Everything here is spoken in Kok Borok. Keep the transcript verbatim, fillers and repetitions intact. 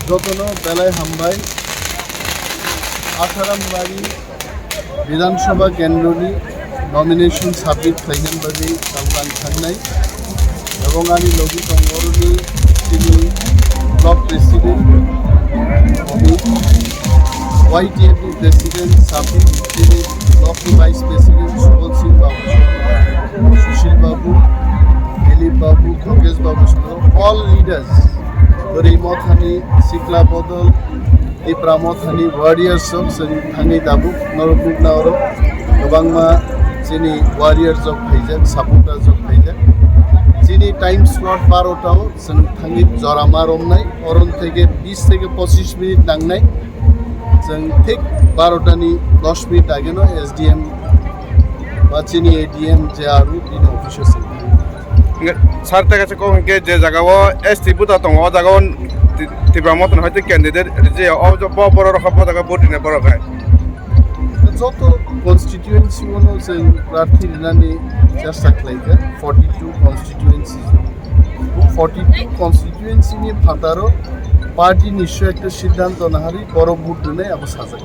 Jotono belai hambai. Atharam bari Bidhan Sabha kendroni nomination submit khlainani bagwi tabuk ang thangnai. Ebong ani logi tongo oroni chini block president, Y T F ni president, Sabir, chini block ni vice president, Subal Singh Babu, Sushil Babu, Dilip Babu, Yogesh Babu, all leaders, Bwrwi Mothani, Sikla Bodol, Tipra Mothani warriors rok chwng thangwi tabuk norok nukna oro kwbangma chini warriors rok phaijak, supporters rok phaijak. Chini time slot barota o chwng thangwi jora ma romnai, oron theke bis theke pochish minute nangnai. Chwng thik barota ni dos minute age no S D M ba chini A D M je aru bini office o chwng thangwi. Hingke sir, tei kaisa kok hingke je jaga o S T buta tongo, o jaga o Ti-, Tipra Motha ni hoite candidate rije, o bo borok rok bo jaga vote rina borok hai. Joto constituency o no chwng prarthi rinani chesta khlaikha, forty two constituency. Forty two constituency ni phataro party ni swi ekta siddhanto nahari borok vote rinai abo sajak.